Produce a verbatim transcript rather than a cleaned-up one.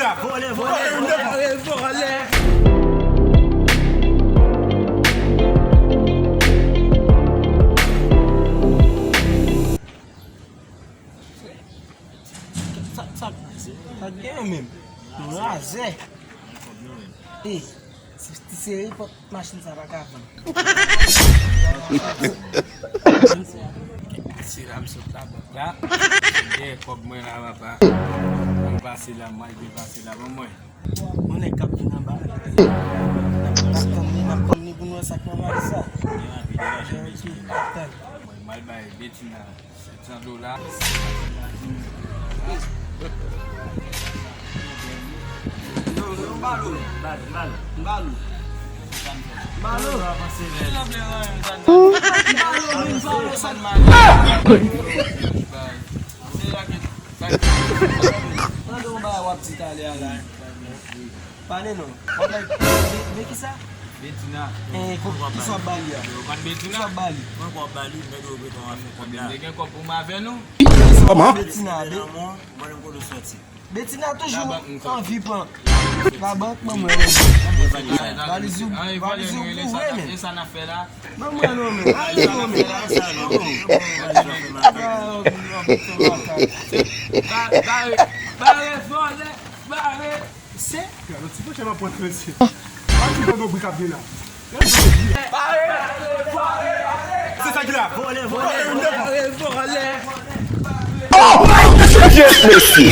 Vòlè, vòlè, vòlè, vòlè. Sa, sa, sa gen menm. Nou razè. E, si, si se repòt machin sa pa ka vann. Sila m sot la, bòt la. Gen kòb mwen la, papa. Mwen pase la, mwen pase la, ban mwen. Yon nèg k ap vin anba. N ap, n ap tann li, n ap tann li pou n wè sa k nan valiz sa. Mwen mal bay Betina sèt san dola. Non, non, m ba l ou. M ba l ou. M ba l ou. M ba l ou. M ba l ou, men m ba l ou, sa n mal. Tande yon bagay w ap di talè a la. Pale non. W ap bay Be-, Be-, kisa? Betina. Eh, ko-, kisa w ap ba li a? Yo konn Betina? Kisa w ap ba li? Mwen, kòb ba li, nèg yo bezwen wè fè kòb la. Mwen gen kòb pou m avè nou. Kòman? Betina, Be-, Mwen, mwen, mwen, kote w soti? Betina toujou anvi pran. Labank, ban mwen. Valiz ou, valiz ou boure, men. E sa n ap fè la? Ban mwen non, men. Valiz ou, men. Bare, bare, vòlè, bare. Se? Gade, ti pwochen m ap pran twenty. Pa ti pran gon brik ap gen la. Se sa ki la. Vòlè, vòlè, vòlè, vòlè. Oh! Yes, mesye.